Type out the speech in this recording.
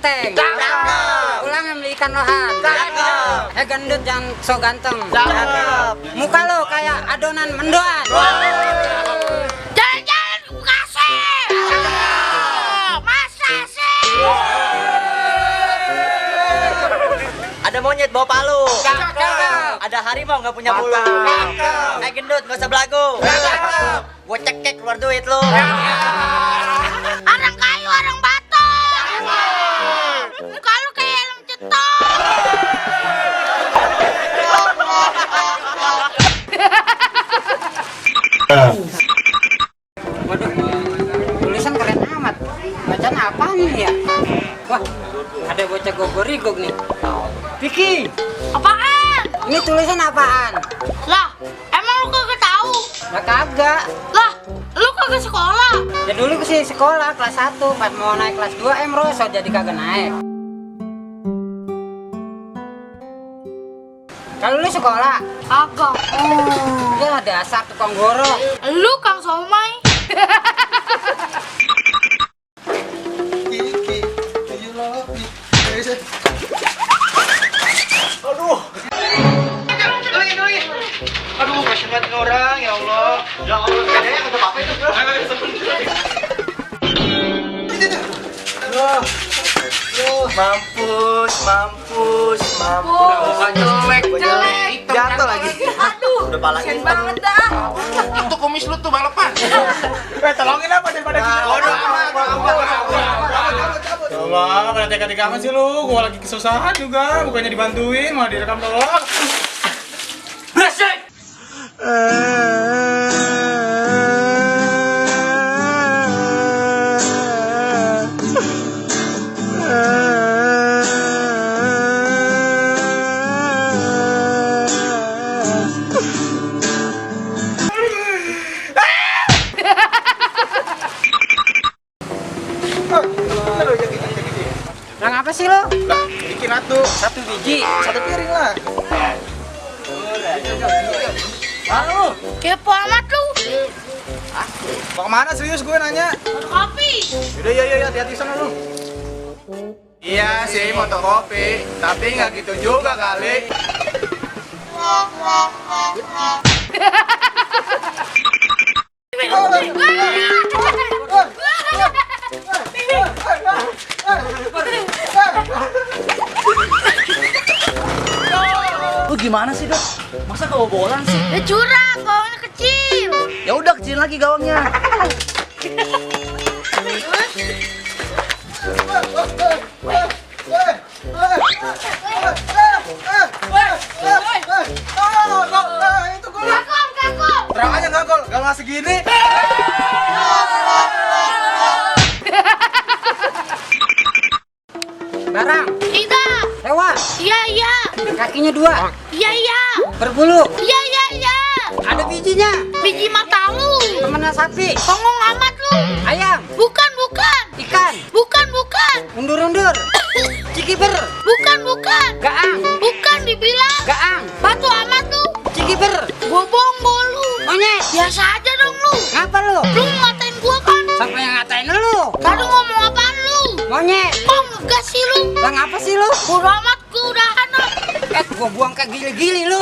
ganteng. Cakep. Pulang yang beli ikan lohan. Cakep. Gendut yang so ganteng. Cakep. Muka lo kayak adonan mendoan. Jalan-jalan ke Bekasi. Masa sih? Ada monyet bawa palu. Cakep. Ada harimau nggak punya bulu. Gendut nggak usah belagu. Gua cekek keluar duit lu. Orang kayu, orang batu. Muka lu kayak helm cetok. Waduh, tulisan keren amat. Bacaan apaan nih ya? Wah, ada bocah gogorigog nih. Vicky, Apaan? ini tulisan apaan? Lah, emang lu kagak tahu? Lah kagak. Lah, lu kagak sekolah? Ya dulu ke sih sekolah kelas 1, pas mau naik kelas 2 merosot jadi kagak naik. Kalau lu sekolah, Kagak. ya dasar tukang goro. Lu Kang Somai. Aduh, kasihan banget orang, ya Allah. Ya Allah, kayaknya kata apa itu, bro? Mampus. Muka jelek. Jatuh lagi. Aduh, Udah pala kasihan hitam. banget dah. Itu kumis lu tuh balapan. Tolongin apa daripada kita. Waduh, Ya Allah, pada tega-tega amat sih lu. Gua lagi kesusahan juga, bukannya dibantuin, malah direkam tolong. Beresik! Lang apa sih lo? Lah, bikin atuh. 1 biji. 1 piring lah. Halo, Kepo amat lu. Mau kemana serius gue nanya? Kopi. Udah ya, hati-hati sana lu. iya sih motor kopi, tapi nggak gitu juga kali. Lu gimana sih, Dok? Masa kebobolan sih? Ya curang, gawangnya kecil. Ya udah kecil lagi gawangnya. Itu gol. Kakak. Terang aja nggak gol, gak ngasih segini. Barang, Tidak. sewa, Iya. kakinya 2, Iya. berbulu, Iya. ada bijinya, Biji mata lu. temennya sapi, Songong amat lu. ayam, Bukan. ikan, Bukan. undur-undur, cikiber, Bukan. gaang, Bukan dibilang. gaang, Batu amat lu. cikiber, Gua bonggol lu. monyet. Biasa aja dong lu. Ngapa lu? Lu ngatain gua kan? Siapa yang ngatain lu? Tadi ngomong apaan lu? Monyet. Kok ngegas sih lu? Lah ngapa sih lu? Bodo amat, gua udahan ah. Gua buang ke gili-gili lu.